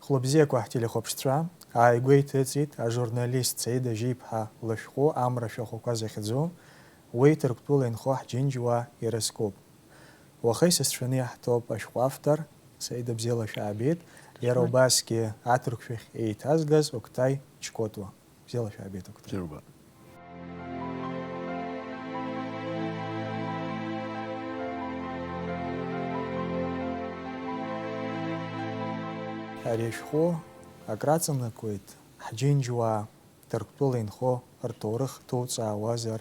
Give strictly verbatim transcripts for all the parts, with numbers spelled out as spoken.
Хәлыбзиақәа ҳтелехәаԥшцәа, ааигәа иҭыҵит ажурналист Саида Жьиԥҳа лышәҟәы Амра шәахәақәа захьӡу, уи Ҭырқәтәыла инхо ҳџьынџьуаа ирызкуп. Уаха исасцәаны иаҳҭоуп ашәҟәы автор, Саида, бзиала шәаабеит, иара убасгьы аҭырқәшәахь еиҭазгаз Октай Чкотуа. Бзиала шәаабеит, Октай. Бзиа убааит. Ари ашәҟәы акраҵанакуеит, ҳџьынџьуаа Ҭырқәтәыла инхо рҭоурых ҭуҵаауазар,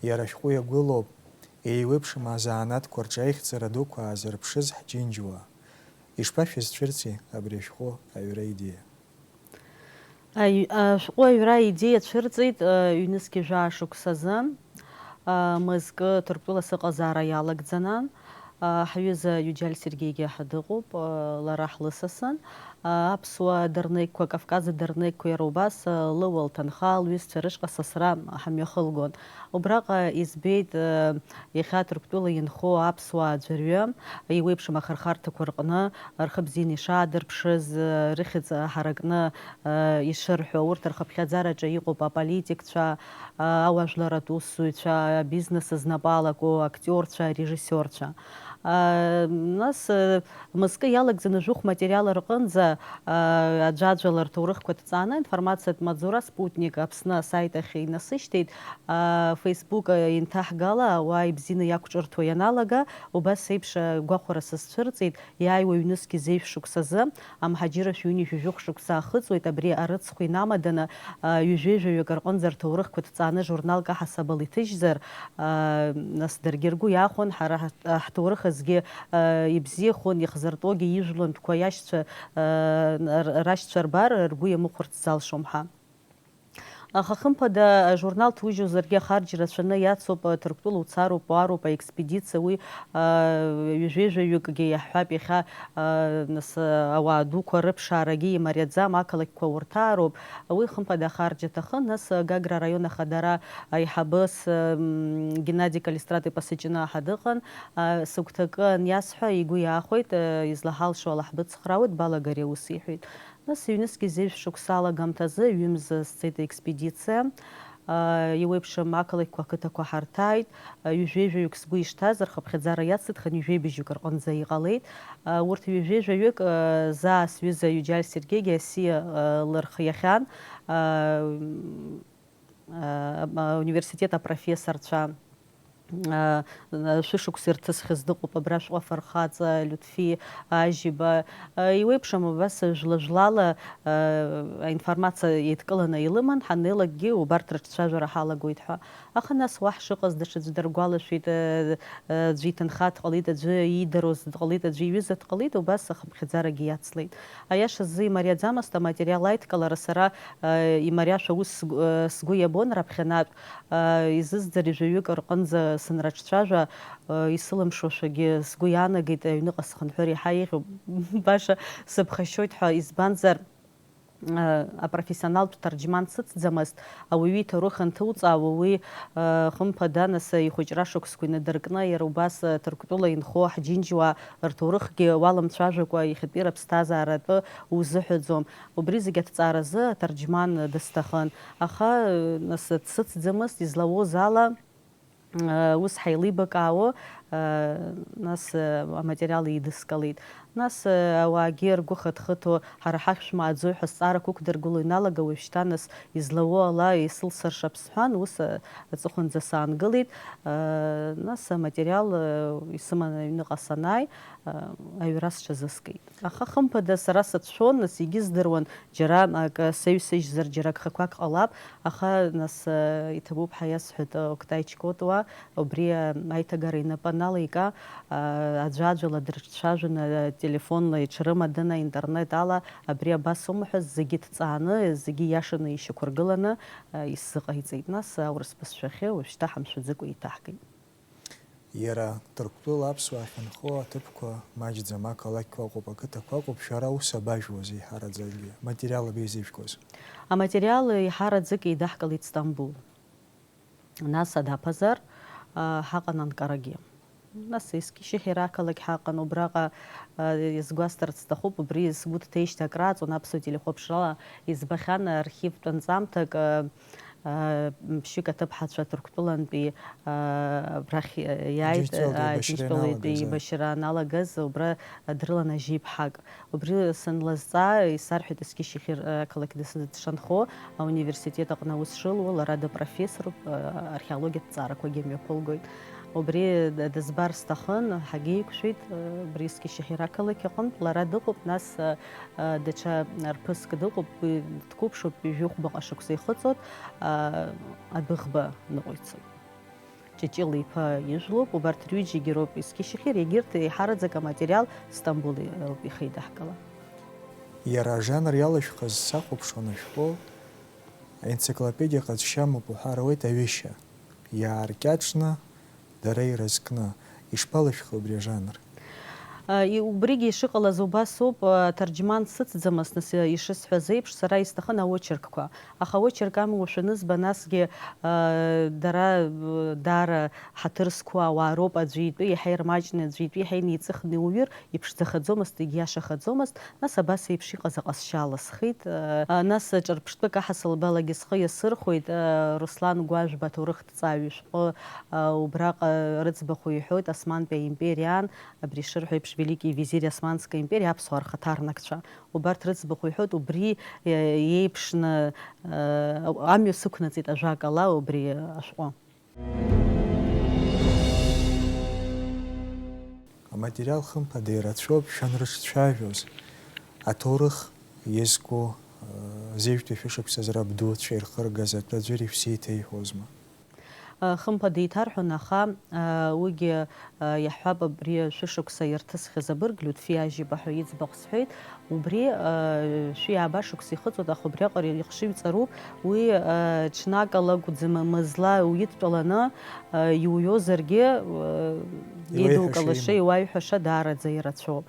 иара ашәҟәы иагәылоуп, еиуеиԥшым азанааҭқәа рҿы аихьӡара дуқәа аазырԥшыз ҳџьынџьуаа. Ишԥашәызцәырҵи абри ашәҟәы аҩра идеиа? Аҩ-, ашәҟәы аҩра аидеиа цәырҵит, ы, ҩнызқьи жәаа шықәсазы, ы, мызкы Ҭырқәтәыла сыҟазаара иалагӡаны, ы, ҳҩыза Иуџьал Сергеигьы ҳа дыҟоуп, ы, лара ҳлысасын, ы, аԥсуа дырнеқьқәа, Кавказ адырнеқьқәа иара убас, ы, лыуа лҭынха, лҩызцәа рышҟа сасра ҳамҩахылгон. Убраҟа избеит, ы, иахьа Ҭырқәтәыла инхо аԥсуаа аӡәырҩы, еиуеиԥшым ахырхарҭақәа рҟны рхы бзианы ишаадырԥшыз, рыхьӡ ҳаракны, ишырҳәо, урҭ рхыԥхьаӡараҿы иҟоуп аполитикцәа, ауаажәларратә усзуҩцәа, абизнес знапы алаку актиорцәа, арежиссиорцәа. Нас, мызкы иалагӡаны жәохә материал рҟынӡа, аӡәаӡәала рҭоурыхқәа ҭҵааны, информациатә маҵзура Спутник Аԥсны асайт ахь инасышьҭит. Facebook инҭаҳгала, ауаа ибзианы иақәҿырҭуа ианалага, убас еиԥш агәахәара сызцәырҵит, иааиуа ҩнызқь зеижә шықәсазы, амҳаџьыррашәа ҩынҩажәи жәохә шықәса ахыҵуеит, абри арыцхә инамаданы, ҩажәеи жәаҩык рҟынӡа рҭоурыхқәа ҭҵааны журналк аҳасабала иҭыжьзар, нас даргьы ргәы иахәон, ҳара ҳаҭ-, ҳҭоурых азгьы ибзиахон, ихзыртәогьы ижәлантәқәа иашьцәа, р-, рашьцәа рбар, ргәы иамыхәарц залшом ҳәа. Аха, хымԥада, ажурнал ҭужьузаргьы ахарџь рацәаны иацуп, Ҭырқәтәыла уцароуп, уаароуп аекспедициа, уи, а, ҩажәеи жәаҩыкгьы иаҳҳәап иахьа, а, нас, а, ауаа дуқәа рыԥшаарагьы имариаӡам, ақалақьқәа урҭаароуп. Уи, хымԥада, ахарџь аҭахын, нас, а, Гагра араион ахадара аиҳабы с-, м, Геннади Калистрат-иԥа Сыҷнаа ҳа дыҟан, а, сыгәҭакы аниасҳәа, игәы иаахәеит, а, излаҳалшо ала ҳбыцхраауеит, балагар иус, иҳәеит. Нас ҩнызқь зеижә шықәса алагамҭазы ҩымз сцеит аекспедициа. Еиуеиԥшым ақалақьқәа, ақыҭақәа ҳарҭааит. Ҩажәеи жәаҩык сгәы ишҭаз рхыԥхьаӡара иацыдхан, ҩажәеи быжьҩык рҟынӡа иҟалеит. Урҭ ҩажәеи жәаҩык заа сҩыза Иуџьал Сергеигьы асиа лырхиахьан. Университет апрофессорцәа, шәышықәса ирҭысхьаз дыҟоуп абра шәҟәы афырхаҵа Лиуҭфи Ажьиба. Еиуеиԥшым абас жәла-жәлала аинформациа еидкыланы илыман, ҳаннеилакгьы убарҭ рыҿцәажәара ҳалагоит ҳәа. Аха нас уа ҳшыҟаз даҽаӡә даргәалашәеит, аӡәы иҭынха дҟалеит, аӡәы иидароз дҟалеит, аӡәы иҩыза дҟалеит, убас ахыԥхьаӡарагьы иацлеит. Аиашазы имариаӡамызт аматериал аидкылара, сара, э, имариашәа ус сгәы, э, сгәы иабон раԥхьанатә, э, изызӡари жәаҩык рҟынӡа сынраҿцәажәа, э, исылымшошәагьы сгәы иаанагеит, аҩныҟа схынҳәыр иаҳа еиӷьуп, баша сыԥхашьоит ҳәа, избанзар, э, апрофессионалтә ҭарџьман сыцӡамызт, ауаҩы иҭоурых анҭуҵаауа уи, э, хымԥада, нас, ихәыҷра шықәсқәа инадыркны, иара убас, э, Ҭырқәтәыла инхо ҳџьынџьуаа рҭоурыхгьы уаламцәажәакәа иахьатәи рыԥсҭазаара атәы узыҳәаӡом. Убри зегь аҭҵааразы аҭарџьман дысҭахын. Аха, э, нас, дсыцӡамызт, излауоз ала, э, ус ҳаилибакаауа, э, нас, э, аматериал еидыскылеит. Нас, э, ауаагьы ргәы хыҭхыҭуа, ҳара ҳахь шәмааӡои ҳәа азҵаарақәа ықәдыргыло иналага, уажәшьҭа, нас, излауоу ала исылсыршап сҳәан, ус, э, аҵыхәанӡа саангылеит. Э, нас аматериал, э, исыманы аҩныҟа санааи, э, аҩра сҽазыскит. Аха, хымԥада, сара сацәшәон, нас, егьыздыруан, џьара акы саҩсыжьзар, џьара гхақәак ҟалап, аха, нас, э, иҭабуп ҳәа иасҳәеит, э, Октай Чкотуа, убри, э, аиҭагара инапы аналеика, э, аӡәаӡәала дрыҿцәажәаны, э, телефонла иҽрымаданы, аинтернет ала, абри абас аума ҳәа зегьы ҭҵааны, зегьы иашаны ишьақәыргыланы, э, исзыҟаиҵеит. Нас аурыс бызшәахьы уажәшьҭа ҳамшәаӡыкәа еиҭаҳгеит. Иара Ҭырқәтәыла аԥсуаа ахьынхо аҭыԥқәа маҷӡам, ақалақьқәа ыҟоуп, ақыҭақәа ыҟоуп, шәара ус абажәуаз еиҳараӡакгьы, аматериал абеизыжәгоз? Аматериал еиҳараӡак еидаҳкылеит Стамбул. Нас адаԥазар, а, ҳаҟан Анкарагьы. Нас Ескишьыхьи ақалақь ҳаҟан, убраҟа, а, иазгәасҭарц сҭахуп, убри сгәы дҭеижьҭеи акрааҵуан, аԥсуа телехәаԥшрала избахьан архивтә анҵамҭак, а, а, ԥшьҩык аҭыԥҳацәа Ҭырқәтәылантәи, а, абрахь, а, иааит, Џьынџьтәылатәи а, еибашьра Џьынџьтәылатәи иналагаз. Еибашьра аналагаз, убра дрылан ажьи ԥҳак. Убри санлазҵаа, исарҳәеит Ескишьыхьи ақалақь дыс-, дшанхо, ауниверситет аҟны аус шылуа, лара дыпрофессоруп, археологиатә ҵаарақәагьы мҩаԥылгоит. Убри д-, дызбар сҭахын, ҳагьеиқәшәеит, убри Ескишьыхьи ақалақь аҟынтә лара дыҟоуп, нас, даҽа рԥыск дыҟоуп, уи дқәыԥшуп, ҩажәихәбаҟа шықәса ихыҵуеит, адәыӷба ныҟәицоуп. Ҷыҷыла иԥа ижәлоуп, убарҭ рҩыџьагьы роуп Ескишьыхьи, егьырҭ еиҳараӡак аматериал Стамбул ауп ихеидаҳкыло. Иара ажанр иалышәхыз сахәаԥшуан ашәҟәы, аенциклопедиа ҟазшьа амоуп уҳәар ауеит аҩышьа, иааркьаҿны, дара ирызкны. Ишԥалышәхи убри ажанр? А, и-, убригьы ишыҟалаз убас ауп, а, аҭарџьман сыцӡамызт, нас, а, ишысҳәаз еиԥш, сара исҭахын аочеркқәа. Аха аочерк амоушәа анызба, насгьы, а, дара, а, даара ҳаҭыр зқәу ауаа роуп, аӡәы итәы иаҳа ирмаҷны, аӡәы итәы иаҳа инеиҵыхны иуҩыр, иԥшӡахаӡомызт, егьиашахаӡомызт, нас абас еиԥш иҟаз аҟазшьа алысхит. А, а, нас ҿырԥштәык аҳасабалагьы схы иасырхәеит, а, Руслан Гәажәба аҭоурых ҭҵааҩы шәҟәы, а, убраҟа рыӡбахә иҳәоит, Османтәи аимпериан, абри шырҳәо еиԥш, Великий визирь Османской империи аԥсуаа рхаҭарнакцәа. Убарҭ рыӡбахә иҳәоит, убри, е, еиԥшны, е, амҩа сықәнаҵеит ажәакала убри ашәҟәы. Аматериал хымԥада ирацәоуп шәанрыҿцәажәоз, аҭоурых иазку, э, зежәтәи шәышықәсазы рабдуцәа ирхыргаз атәы аӡәыр ишәзеиҭеиҳәозма? Э, хымԥада иҭарҳәон, аха, э, уигьы, э, иаҳҳәап, абри шәышықәса ирҭысхьаз абырг, Лиутфи Ажьиба ҳәа иӡбахә сҳәеит. Убри, э, шәи ааба шықәса ихыҵуеит, аха убриаҟара ихшыҩҵароуп. Уи, э, ҽнакала акәӡам, мызла уидтәаланы, э, иуҩозаргьы, э, Иуеиҳәаша еидукылаша, имоуп. Иуаҩҳәаша даараӡа ирацәоуп.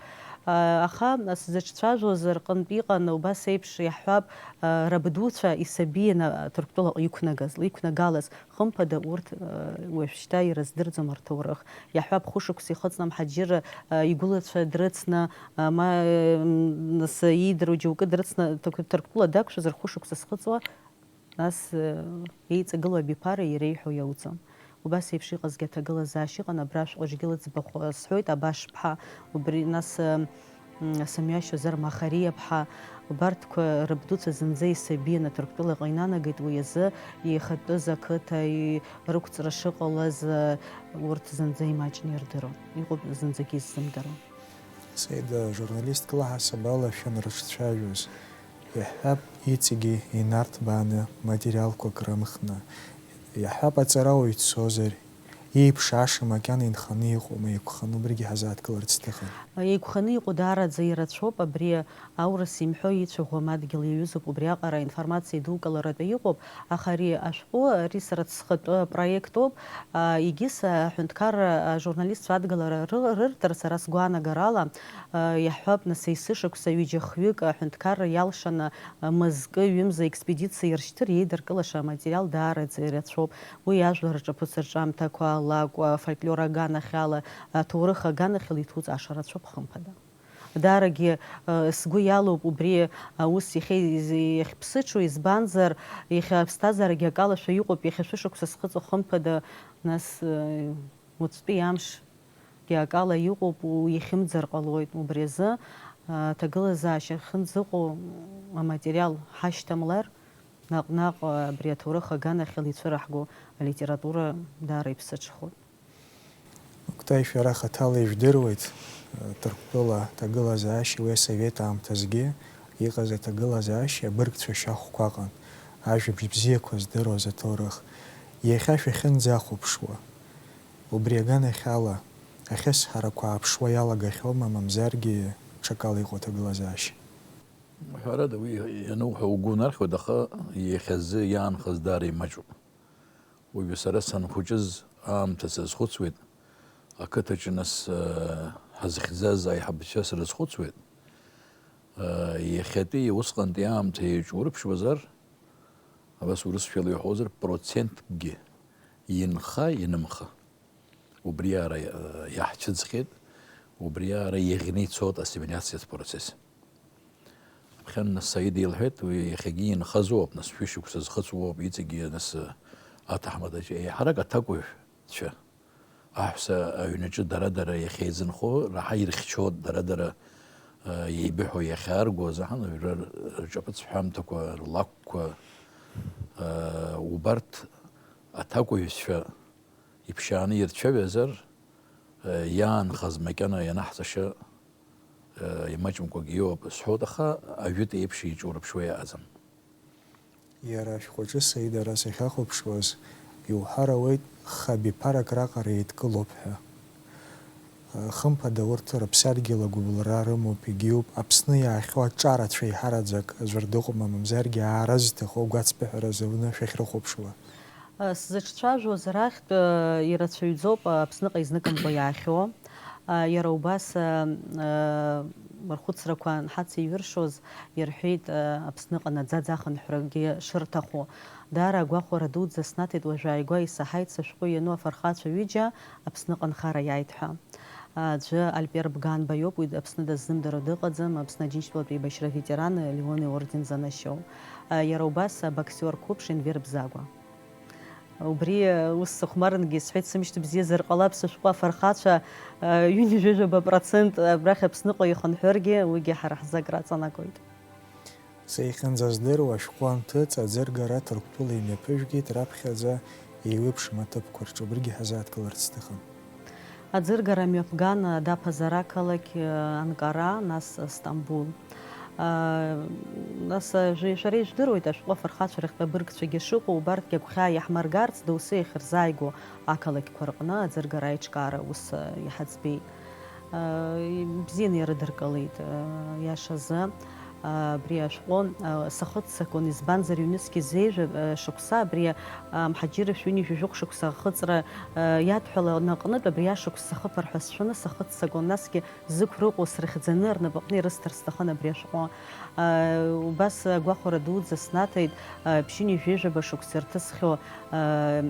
Э, аха сзыҿцәажәоз рҟынтә иҟан, убас еиԥш иаҳҳәап, э, рабдуцәа исабианы Ҭырқәтәылаҟа иқәнагаз, иқәнагалаз. Хымԥада, урҭ, э, уажәшьҭа ирыздырӡом рҭоурых. Иаҳҳәап, хәышықәса ихыҵны Мҳаџьыраа, э, игәылацәа дрыцны, э, ма, э, м, нас иидыруа џьоукы дрыцны, Ҭырқә-, Ҭырқәтәыла дақәшәазар, хәышықәса зхыҵуа, нас, э, еиҵагылоу абиԥара иреиҳәо иауӡом. Убас еиԥш иҟазгьы аҭагылазаашьа ыҟан, абра шәҟәыҿгьы лыӡбахә, э, сҳәоит, Абашԥҳа, убри, нас, э, М, сымҩашьозар, Махариаԥҳа, убарҭқәа рабдуцәа зынӡа исабианы Ҭырқәтәылаҟа инанагеит, уи азы ихатәыз ақыҭа и-, рықәҵра шыҟалаз, э, урҭ зынӡа имаҷны ирдыруан, иҟоуп зынӡагьы иззымдыруа. Саида, журналистк лаҳасаб ала шәанрыҿцәажәоз, иаҳҳәап, иҵегьы инарҭбааны материалқәак рымхны, иаҳҳәап, аҵарауаҩ дцозар, Иеиԥшааша макьана инханы иҟоума, еиқәханы убригьы ҳазааҭгыларц сҭахын. Еиқәханы иҟоу даараӡа ирацәоуп, абри аурыс имҳәо ицәаӷәам адгьыл иаҩызоуп, убриаҟара аинформациа идукыларатәы иҟоуп, аха ари ашәҟәы, ари сара схатәы проектоуп, а, егьыс аҳәынҭқарра ажурналистцәа адгылара ры-, рырҭар, сара сгәаанагарала, а, иаҳҳәап, нас, есышықәса ҩыџьа-хҩык аҳәынҭқарра иалшаны, а, мызкы, ҩымза експедициа иршьҭыр, иеидыркылаша аматериал даараӡа ирацәоуп. Уи ажәлар рҿаԥыцырҿамҭақәа алакәу, афольклор аганахьала, аҭоурых аганахьала иҭуҵааша рацәоуп, хымԥада. Даарагьы, э, сгәы иалоуп убри аус иахьа из-, иахьԥсыҽу, избанзар, иахьа аԥсҭазаарагьы акалашәа иҟоуп, иахьа шәышықәса схыҵуа, хымԥада, нас, э, уаҵәтәи амшгьы акала иҟоуп, у-, ихьымӡар ҟалоит. Убри азы, э, аҭагылазаашьа ахьынӡаҟоу аматериал ҳашьҭамлар, наҟ-наҟ абри аҭоурых аганахьала ицәыраҳго алитература даара иԥсыҽхоит. Октай, шәара хаҭала ижәдыруеит, Ҭырқәтәыла аҭагылазаашьа уи асовет аамҭазгьы иҟаз аҭагылазаашьа абыргцәа шьахәқәа аҟан, ажәабжь бзиақәа здыруаз аҭоурых. Иахьа шәахьынӡахәаԥшуа, убри аганахьала ахьысҳарақәа ааԥшуа иалагахьоума, мамзаргьы ҽакала иҟоу аҭагылазаашьа? Ҳәарада, уи иануҳәо угәы унархьуеит, аха иахьазы иаанхаз даара имаҷуп. Уажәы сара санхәыҷыз аамҭа сазхәыцуеит, ақыҭаҿы нас, э, ҳазхьӡаз аиҳабацәа срызхәыцуеит. Э, иахьатәи усҟантәи аамҭа еиҿурыԥшуазар, абас урысшәала иҳәозар, проценткгьы инха, инымха. Убриаара, э, иаҳцәыӡхьеит, убриаара иаӷьны ицоит ассимилиациатә процесс. Аԥхьан нас Саида илҳәеит, уи иахьагьы инхазоуп, нас шәышықәса зхыҵуоуп, иҵегьы нас, э, аҭаҳмадацәа, еиҳарак аҭакәажәцәа. Аҳәса аҩнаҿы дара-дара иахьеизынхо, раҳа ирыхьчоит, дара-дара, э, еибыҳәо иахьааргоз, аҳан, р-, рҿаԥыцҳәамҭақәа, рлакәқәа, э, убарҭ аҭакәажәцәа иԥшьааны ирцәажәазар, э, иаанхаз макьана ианаҳҵаша, э, имаҷымкәагьы иоуп сҳәоит, аха ажәытә еиԥш иҿурыԥшуа иаҟаӡам. Иара ашәҟәаҿы Саида ара сахьахәаԥшуаз, иуҳәар ауеит, хабиԥарак раҟара еидкылоуп ҳәа. Хымԥада, урҭ рыԥсадгьыл агәыбылра рымоуп, егьиуп, Аԥсны иаахьоу аҿарацәа еиҳараӡак аӡәыр дыҟоума, мамзаргьы аара зҭаху агәацԥыҳәара зауны шәахьрыхәаԥшуа. Сзыҿцәажәоз арахьтә, ирацәаҩӡоуп Аԥсныҟа изныкымкәа иаахьоу. Иара убас, рхәыцрақәа анҳацеиҩыршоз, ирҳәеит, Аԥсныҟа наӡаӡа ахынҳәрагьы шырҭаху. Даара агәахәара дуӡӡа снаҭеит, уажәааигәа исаҳаит сышәҟәы иану афырхацәа ҩыџьа Аԥсныҟа нхара иааит ҳәа. Аӡәы Альпер Бганба иоуп, уи Аԥсны даззымдыруа дыҟаӡам, Аԥсны Аџьынџьтәылатә еибашьра аветеран, Леон иорден занашьоу. Иара убас абоксиор қәыԥш Енвер Бзагәа. Убри, ус сыхәмарынгьы исҳәеит, сымшьҭ бзиазар ҟалап, сышәҟәы афырхацәа, ҩынҩажәижәаба процент абрахь Аԥсныҟа ихынҳәыргьы, уигьы ҳара ҳзы акраҵанакуеит. Сеихьынӡаздыруа ашәҟәы анҭыҵ, аӡыргара Ҭырқәтәыла имҩаԥыжәгеит, раԥхьаӡа еиуеиԥшым аҭыԥқәа рҿы убригьы ҳазааҭгыларц сҭахын. Аӡыргара мҩаԥган, даԥазар ақалақь, Анкара, нас Стамбул. Нас, шәара ижәдыруеит, ашәҟәы афырхацәа рахьтә абыргцәагьы шыҟоу, убарҭгьы агәхьаа иаҳмыргарц, доусы иахьырзааигәоу ақалақьқәа рҟны аӡыргара аиҿкаара аус иҳаӡбеит. Бзианы ирыдыркылеит, иашазы. Абри ашәҟәы сахыццакуан, избанзар, ҩнызқь зеижәа шықәса абри амҳаџьыррашәа ҩынҩажәи жәохә шықәса ахыҵра иадҳәалан аҟнытә, абри ашықәс сахыԥар ҳәа сшәаны сахыццакуан, насгьы зықәрыҟәо срыхьӡаны рнапаҟны ирысҭар сҭахын абри ашәҟәы. Убас агәахәара дуӡӡа снаҭеит, ԥшьынҩажәижәаба шықәса ирҭысхьоу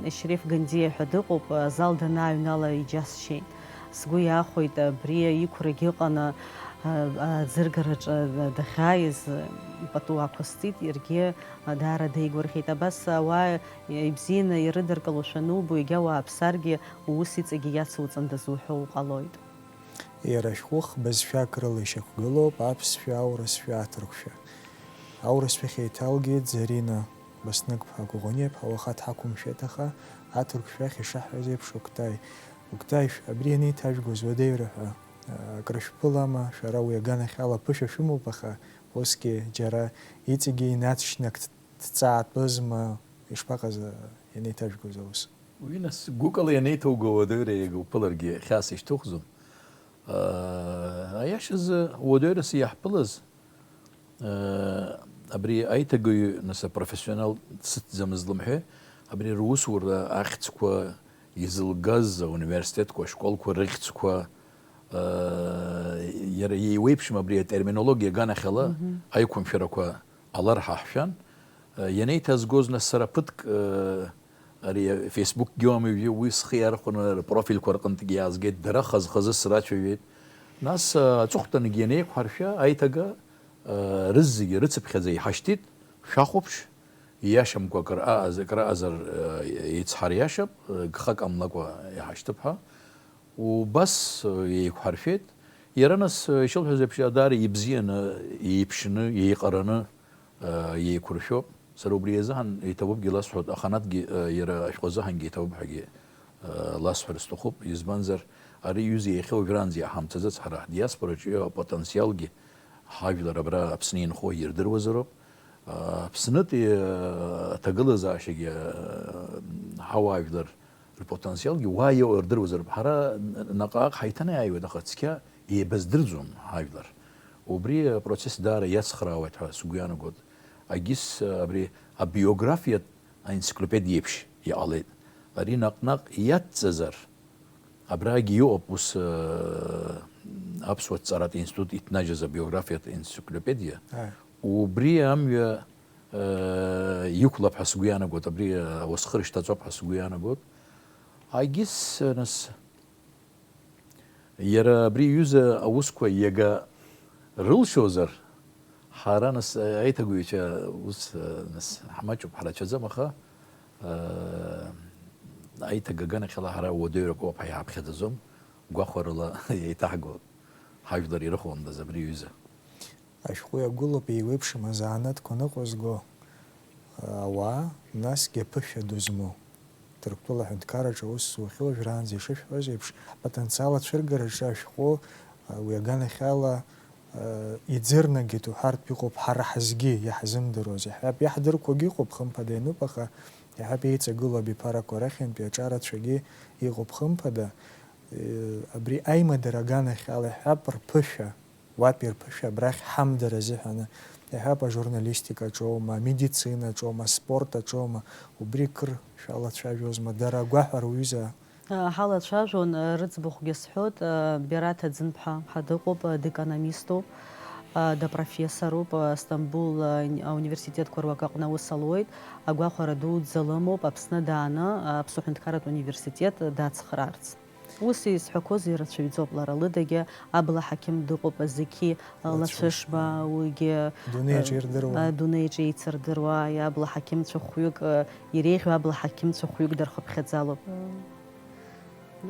Ешреф Гандиа ҳәа дыҟоуп, азал данааҩнала иџьасшьеит. Сгәы иахәеит, абри иқәрагь ыҟаны, а, аӡыргараҿы дахьааиз, ипату ақәысҵеит, иаргьы даара деигәырӷьеит. Абас ауаа ибзианы ирыдыркылошәа анубо, егьа уааԥсаргьы, уус иҵегьы иацуҵандаз уҳәо уҟалоит. Иара шәҟәых бызшәак рыла ишьақәгылоуп аԥсшәа, аурысшәа, аҭырқәшәа. Аурысшәахь еиҭалгеит Зарина Баснык-ԥҳа Коӷониа-ԥҳа, уаха дҳақәымшәеит, аха аҭырқәшәахь ишаҳҳәаз еиԥш, Октай, Октай, шә-, абри ианеиҭажәгоз уадаҩра ҳәа, а, акрышәԥылама? Шәара уи аганахьала ԥышәа шәымоуп, аха усгьы џьара иҵегьы инаҵшьны ак дҵаатәызма? Ишԥаҟаз, а, ианеиҭажәгоз аус? Уи нас гәыкала ианеиҭоуго уадаҩра иага уԥыларгьы хьаас ишьҭухӡом. А, аиашазы, уадаҩрас иаҳԥылаз, Э, абри аиҭагаҩы, нас, апрофессионал дсыҭӡамыз лымҳәеи, абри русура ахьӡқәа изылгаз ауниверситетқәа, ашколқәа рыхьӡқәа, э, иара иеиуеиԥшым абри атерминологиа аганахьала Мгм. аиқәымшәарақәа ҟалар ҳәа ҳшәан. Э, ианеиҭазгоз, нас, сара ԥыҭк, э, ари Facebook-гьы уамажәы, уи схы иархәаны рпрофильқәа рҟынтәгьы иаазгеит, дара хаз-хазы срацәажәеит. Нас, э, аҵыхәтәангьы ианеиқәҳаршәа, аиҭага, рызегьы рыцыԥхьаӡа иҳашьҭит, шәахәаԥш, ииашамкәа акыр аҟаз-, акыр аҟазар, еицҳариашап, гха камлакәа иҳашьҭып ҳәа. Убас еиқәҳаршәеит. Иара нас, ишылҳәаз еиԥш, даара ибзианы, еиԥшны, еиҟараны, еиқәыршәоуп. Сара убри азыҳәан еиҭабуп-гьы ласҳәоит, аханатәгьы, иара ашәҟәы азыҳәангьы еиҭабуп ҳәагьы, ласҳәар сҭахуп. Избанзар, ари иҩыза иахьа уажәраанӡа иаҳамҭаӡац ҳара, ҳдиаспораҿы апотенциалгьы ҳажәлар абра Аԥсны инхо ирдыруазароуп. Аԥснытәи, а, аҭагылазаашьагьы, а, ҳауаажәлар рпотенциалгьы уа иҟоу рдыруазароуп. Ҳара н-, наҟ-ааҟ ҳаиҭанеиааиуеит, аха цқьа еибаздырӡом ҳажәлар. Убри апроцесс даара иацхраауеит ҳәа сгәы иаанагоит. Агьыс, а, абри абиографиатә аенциклопедиа еиԥш иҟалеит. Ари наҟ-наҟ иацҵазар, Абрагьы иҟоуп ус, э, аԥсуа ҭҵааратә институт иҭнажьыз абиографиатә енциклопедиа. Аи. Убри амҩа, э, иқәлап ҳәа сгәы иаанагоит, абри, э, ауасхыр шьҭаҵоуп ҳәа сгәы иаанагоит. Агьыс, э, нас, Иара абри иҩыза аусқәа иага рылшозар, ҳара, нас, аиҭагыҩцәа ус, нас, ҳмаҷуп, ҳрацәаӡам, аха, э, аиҭагаганахьала ҳара уадаҩрак ауп ҳәа иааԥхьаӡаӡом, гәахәарыла еиҭаҳго ҳажәлар ирыхәландаз абри иҩыза. Ашәҟәы иагәылоуп еиуеиԥшым азанааҭқәа ныҟәызго, ауаа, насгьы аԥышәа ду змоу. Ҭырқәтәыла аҳәынҭқарраҿы аус зухьоу уажәраанӡа ишышәҳәоз еиԥш, ҳпотенциал ацәыргараҿы ашәҟәы, уи аганахьала, иӡырнагеит уҳәартә иҟоуп ҳара ҳазгьы иаҳзымдыруаз. Иаҳҳәап, иаҳдырқәогьы ыҟоуп, хымԥада иануп, аха иаҳҳәап, еиҵагылоу абиԥарақәа рахьынтәи аҿарацәагьы ыҟоуп, хымԥада. Абри аимадара аганахьала иаҳҳәап, рԥышәа, уатәи рԥышәа абрахь ҳамдара азыҳәаны, иаҳҳәап, ажурналистика аҿоума, амедицина аҿоума, аспорт аҿоума, убри кыр шәалацәажәозма, дара агәаҳәара уҩыза? Ҳалацәажәон, рыӡбахәгьы сҳәоит, Бераҭ Аӡынԥҳа ҳа дыҟоуп, декономиступ, дпрофессоруп, Стамбул ауниверситетқәа руак аҟны аус алуеит, агәахәара дуӡӡа лымоуп, Аԥсны дааны, Аԥсны аҳәынҭқарратә университет дацхраарц. Ус изҳәақәоз ирацәаҩӡоуп лара лыдагьы, абла ҳақьым дыҟоуп, Зеқьи Лацәышба, уигьы, Дунеиаҿ э, ирдыруа. Адунеиаҿ еицырдыруа, абла ҳақьымцәа хәҩык, э, иреиӷьу абла ҳақьымцәа хәҩык дырхыԥхьаӡалоуп.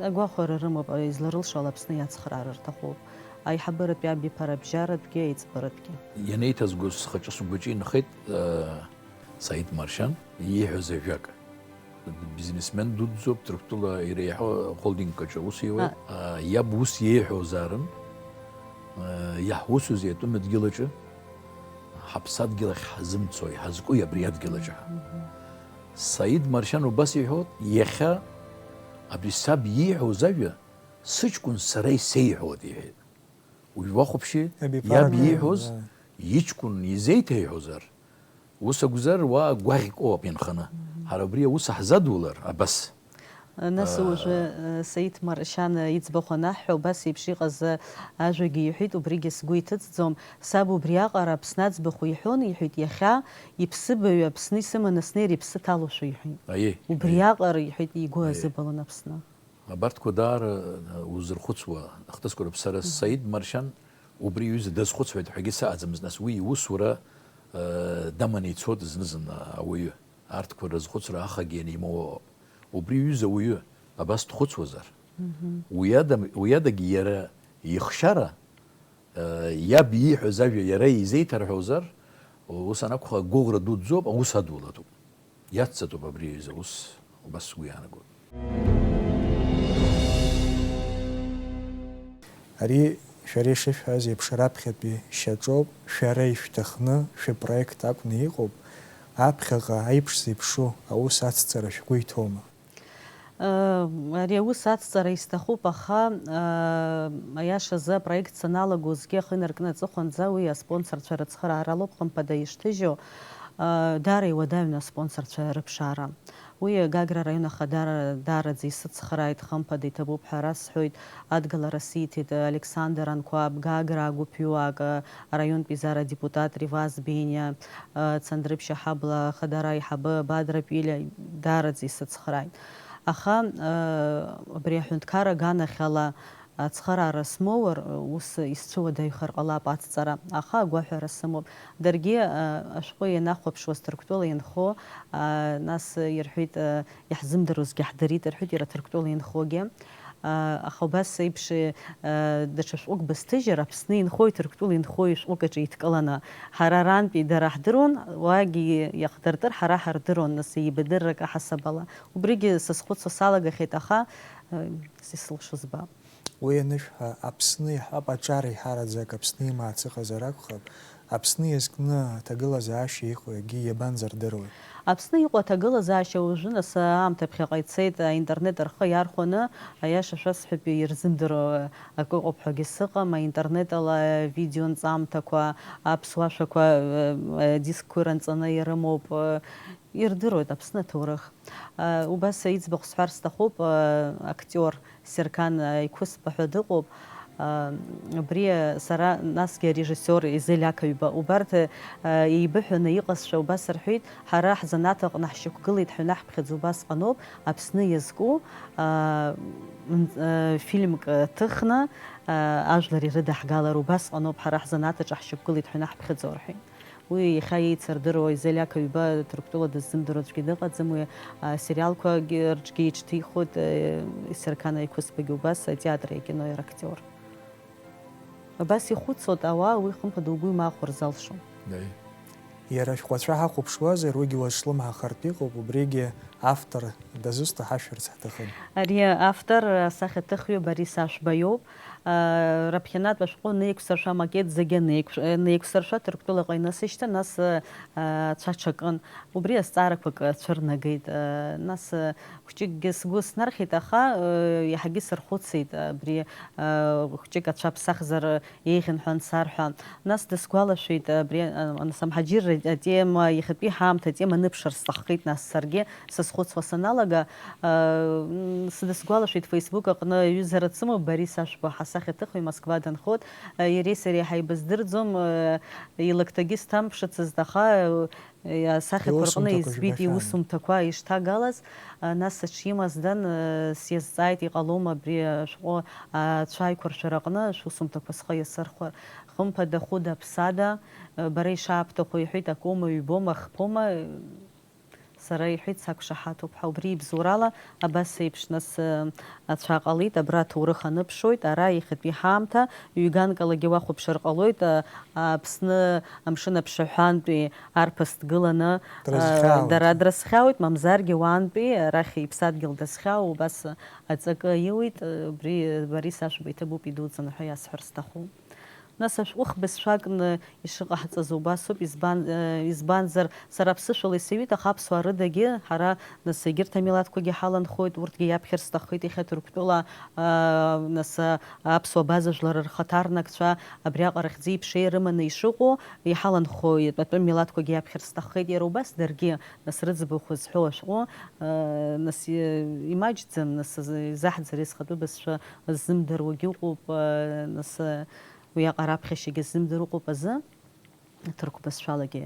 Агәахәара рымоуп, э, изларылшо ала Аԥсны иацхраар рҭахуп. Аиҳабыратәи абиԥара абжьаратәгьы, аиҵбыратәгьы. Ианеиҭазгоз схаҿы сгәаҿы инхеит, э, Саид Маршьан ииҳәоз ажәак. Бизнесмен дуӡӡоуп, Ҭырқәтәыла иреиҳау ахолдингк аҿы аус иуеит. А. А, иаб ус иеиҳәозаарын, а, иаҳусузеи атәым адгьыл аҿы, ҳаԥсадгьыл ахь ҳазымцои, ҳазкуи абри адгьыл аҿы ҳәа. Мгм. Саид Маршьан убас иҳәоит, иахьа абри саб ииҳәоз ажәа сыҷкәын сара исеиҳәоит, иҳәеит. Уажә уахәаԥши, Абиԥарақәа, иаб ииҳәоз, да. Иҷкәын изеиҭеиҳәозар, ус акәзар, уа гәаӷьк ыҟоуп инханы. Мгм. Ҳара абри аус ҳзадулар, абас. Нас, аа, уажәы, э, Саид Маршьан иӡбахә анаҳҳәа, убас еиԥш иҟаз, э, ажәагьы иҳәеит, убригьы сгәы иҭыҵӡом. Саб убриаҟара Аԥсны аӡбахә иҳәон, иҳәеит, иахьа иԥсыбаҩ Аԥсны исыманы снеир иԥсы ҭалошәа иҳәеит. Аиеи, аиеи. Убриаҟара, иҳәеит, игәы, аиеи, азыбылон Аԥсны. Абарҭқәа даара, э, узырхәыцуа ахҭысқәа роуп. Сара, мгм, Саид Маршьан убри иҩыза дазхәыцуеит ҳәагьы саҟаӡамызт, нас уи иусура, э, даманы ицоит зны-зынла ауаҩы. Арҭқәа рызхәыцра ахагьы анимоуа ыҟоуп. Убри иҩыза ауаҩы абас дхәыцуазар? Мгм. Уи ада, уи адагьы иара ихшара, э, иаб ииҳәаз ажәа иара изеиҭарҳәозар, ус анакәха, гәыӷра дуӡӡоуп, аус адулатәуп. Иацҵатәуп абри аҩыза аус, убас сгәы иаанагоит. Ари, шәара ишышәҳәаз еиԥш, раԥхьатәи шьаҿоуп, шәара ишәҭахны шәпроект акәны иҟоуп, аԥхьаҟа аиԥш зеиԥшу аус ацҵара шәгәы иҭоума? Ари аус ацҵара исҭахуп, аха, аиашазы, апроект саналагозгьы ахы инаркны аҵыхәанӡа уи аспонсорцәа рыцхырааралоуп, хымԥада ишҭыжьу, даара иуадаҩын аспонсорцәа рыԥшаара. Уи Гагра араион ахадара даараӡа исыцхрааит, хымԥада иҭабуп ҳәа расҳәоит, адгылара сиҭеит Александр Анқәаб, Гагра агәыԥҩуак, араионтә еизара адепутат Реваз Бениа, Цандрыԥшь аҳабла ахадара аиҳабы Бадра Пилиа даараӡа исыцхрааит. Аха, абри аҳәынҭқар аганахьала ацхыраара смоур, ус исцәыуадаҩхар ҟалап ацҵара, аха агәаҳәара сымоуп. Даргьы, ашәҟәы ианахәаԥшуаз Ҭырқәтәыла инхо, нас ирҳәеит, иаҳзымдыруазгьы ҳдырит рҳәеит, иара Ҭырқәтәыла инхогьы. Аха убас еиԥш, даҽа шәҟәык бысҭыжьыр, Аԥсны инхои Ҭырқәтәыла инхои шәҟәык аҿы еидкыланы, ҳара арантәи дара ҳдыруан, уагьы иахдыртыр ҳара ҳардыруан, нас еибадыррак аҳасабала. Убригьы сазхәыцуа салагахьеит, аха, исылшо збап. Уи анышәҳәа, Аԥсны иҳәап аҿар еиҳараӡак Аԥсны имаац ыҟазар акәхап, Аԥсны иазкны аҭагылазаашьа иҟоу егьи иабанӡардыруеи? Аԥсны иҟоу аҭагылазаашьа уажәы, нас, аамҭа ԥхьаҟа ицеит, аинтернет рхы иархәаны, аиаша шәасҳәап, ирзымдыруа акы ыҟоуп ҳәагьы сыҟам, аинтернет ала авидеонҵамҭақәа, аԥсуа шәақәа, э, э, дискқәа иранҵаны ирымоуп, э, ирдыруеит Аԥсны аҭоурых. Э, убас иӡбахә сҳәар сҭахуп, э, актиор Серкан Аиқәысба ҳәа дыҟоуп. Абри сара, насгьы арежиссиор Изель Ақаҩба, убарҭ еибыҳәаны иҟазшәа убас рҳәеит, ҳара ҳзанааҭ аҟны ҳшьақәгылеит, ҳҩнаҳԥхьаӡа убасҟаноуп, Аԥсны иазку фильмк ҭыхны ажәлар ирыдаҳгалар убасҟаноуп, ҳара ҳзанааҭ аҿы ҳшьақәгылеит, ҳҩнаҳԥхьаӡо рҳәеит. Уи иахьа еицырдыруа Изель Ақаҩба Ҭырқәтәыла дыззымдыруа аӡәгьы дыҟаӡам, уи асериалқәагьы рҿгьы иҽҭихуеит, Серқана Аиқәысбагьы убас атеатри акинои рактиор. Абас ихәыцуа ауаа уи хымԥада угәы имаахәар залшом. Иара ашәҟәацәа ҳахәаԥшуазар, уигьы уазҿлымҳахартә иҟоуп, убригьы автор дазусҭа ҳашәарц ҳҭахын. Ари автор, асахьаҭыхҩы Борис Ашәба иоуп. Раԥхьанатә ашәҟәы анеиқәсыршәа, амакет зегьы анеиқәш-, анеиқәсыршәа, Ҭырқәтәылаҟа инасышьҭын, нас ацәа аҽакын. Убри азҵаарақәак цәырнагеит. Нас хәҷыкгьы сгәы снархьит, аха иаҳагьы сырхәыцит. Абри хәҷык ацәа ԥсахзар еиӷьын ҳәа ансарҳәа. Нас дысгәалашәеит, абри, а, нас амҳаџьырра атема, иахьатәи ҳаамҭа атема аныԥшыр сҭаххеит, нас саргьы сазхәыцуа саналага, а, м, сдысгәалашәеит Facebook аҟны аҩызара дсымоуп, Борис Ашәба ҳасахьаҭыхҩы Москва данхоит, а, иареи сареи ҳаибаздырӡом, а, илакҭагьы сҭамԥшыцызт, аха, а, асахьақәа рҟны избеит иусумҭақәа ишҭагалаз, а, нас сыҽимаздан, а, сиазҵааит, иҟалома абри ашәҟәы, а, ацәа аиқәыршәара аҟны шәусумҭақәа схы иасырхәар. Хымԥада, хәыда, ԥсада, бара ишаабҭаху иҳәеит, акома, ҩбома, хԥома, сара иҳәеит, сақәшаҳаҭуп ҳәа. Убри ибзоурала абас еиԥш нас, ацәа ҟалеит, абра аҭоурых аныԥшуеит, ара иахьатәи ҳаамҭа, ҩганкалагьы уахәаԥшыр ҟалоит, Аԥсны амшын аԥшаҳәантәи арԥыс дгыланы, дара дрызхьаауеит, мамзаргьы уаантәи арахь иԥсадгьыл дазхьаау, убас аҵакы иуит, убри Борис Ашәба иҭабуп идуӡӡаны ҳәа иасҳәар сҭахуп. Нас ашәҟәы хбызшәакны ишыҟаҳҵаз убасоуп, избан-, э, избанзар, сара аԥсышәала исаҩит, аха аԥсуаа рыдагьы ҳара, нас, егьырҭ амилаҭқәагьы ҳаланхоит, урҭгьы иаԥхьар сҭаххеит, иахьа Ҭырқәтәыла, э, нас, э, аԥсуа база жәлар рхаҭарнакцәа абриаҟара хьӡи-ԥшеи рыманы ишыҟоу, иҳаланхоит, атәым милаҭқәагьы иаԥхьар сҭаххеит, иара убас даргьы, нас, рыӡбахә зҳәоу ашәҟәы, э, нас, э, имаҷӡам, нас, изаҳӡар, схатәы бызшәа ззымдыруагьы ыҟоуп, э, нас, э, Уиаҟара аԥхьашьагьы ззымдыруа ыҟоуп азы, ҭырқә бызшәалагьы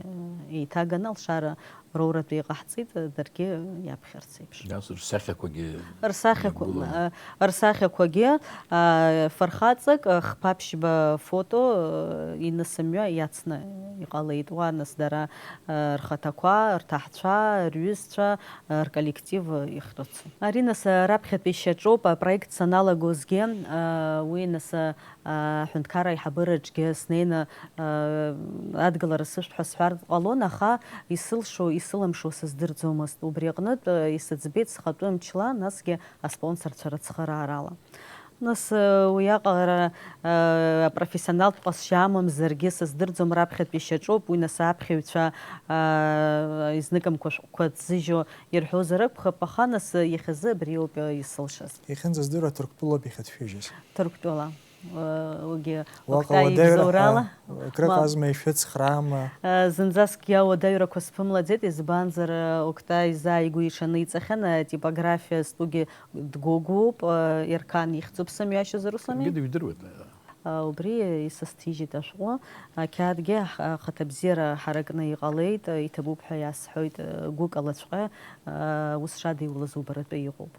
еиҭаганы алшара роуратәы иҟаҳҵеит, даргьы иаԥхьарц еиԥш. Нас рсахьақәагьы Рсахьақәа, иагәыланы. Э, рсахьақәагьы, э, фырхаҵак, э, хԥа-ԥшьба фото, э, инасымҩа иацны иҟалеит. Уа, нас, дара, э, рхаҭақәа, рҭаҳцәа, рҩызцәа, э, рколлектив, э, ихьрыцу. Ари, нас, э, раԥхьатәи шьаҿоуп, апроект саналагозгьы, э, уи, нас, э, аҳәынҭқарра аиҳабыраҿгьы снеины, э, адгылара сышәҭ ҳәа сҳәартә ҟалон, аха исылшо, исылымшо сыздырӡомызт. Убри аҟнытә, э, исыӡбеит схатәы мчла, насгьы аспонсорцәа рыцхыраарала. Нас, э, уиаҟара, э, апрофессионалтә ҟазшьа амамзаргьы сыздырӡом, раԥхьатәи шьаҿоуп, уи, нас, аԥхьаҩцәа, э, изныкымкәа шәҟәқәа ӡыжьо ирҳәозар акәхап, аха, нас, э, иахьазы абриоуп, э, исылшаз. Иахьынӡаздыруа Ҭырқәтәылоуп иахьацәажәаз. Ҭырқәтәыла. Уигьы Уаҟа Октай уадаҩра ибзоурала. Ҳәа акрыҟазма, ишәыцхраама? Зынӡаскгьы ауадаҩрақәа сԥымлаӡеит, избанзар, Октай заа игәы иҽаниҵахьан, атипографиа зтәугьы дгәыгәуп, Ерқан ихьӡуп сымҩашьозар, усами? Акгьы дыжәдыруеит. Убри исызҭижьит ашәҟәы, ақьаадгьы ахаҭабзиара ҳаракны иҟалеит, иҭабуп ҳәа иасҳәоит, гәыкалаҵәҟьа, ус шадиулаз убаратәы иҟоуп.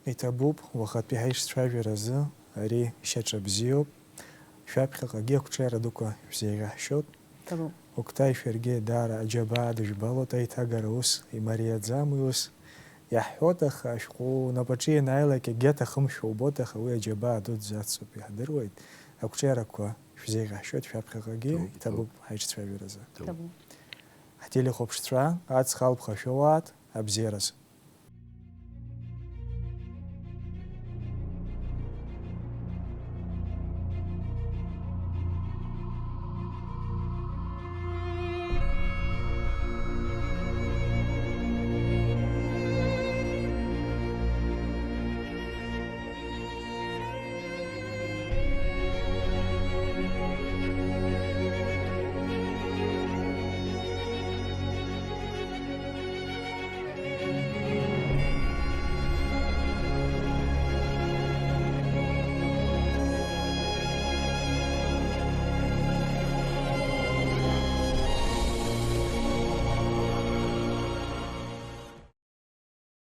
Иҭабуп, уахатәи ҳаишцәажәаразы ари шьаҿа бзиоуп. Шәаԥхьаҟагьы ақәҿиара дуқәа шәзеиӷьаҳшьоит. Иҭабуп. Октай, шәаргьы даара аџьабаа дыжәбалоит, аиҭагара ус имариаӡам, уи ус иаҳҳәоит, аха ашәҟәы унапаҿы ианааилак егьаҭахымшәа убоит, аха уи аџьабаа дуӡӡа ацуп, иаҳдыруеит. Ақәҿиарақәа шәзеиӷьаҳшьоит шәаԥхьаҟагьы, Иҭабуп, иҭабуп иҭабуп. Ҳаишцәажәаразы. Иҭабуп. Ҳтелехәаԥшцәа, аҵх алԥха шәоуааит, абзиараз.